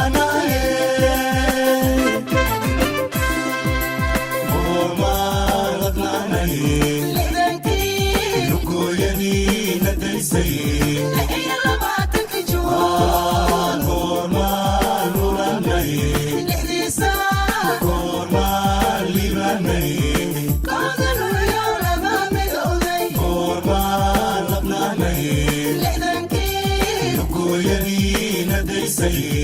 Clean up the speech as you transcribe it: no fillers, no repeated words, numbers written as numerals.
Ladnaanaye, goormaan ladnaanaye? 60-kii. Lugooyadiina daysay. 26-kii Juun. Goormaan lulanaye? Lixdii saac. Goormaan liibaanaye? 1 Luulyo laba midowday. Goormaan ladnaanaye? 60-kii. Lugooyadiina daysay.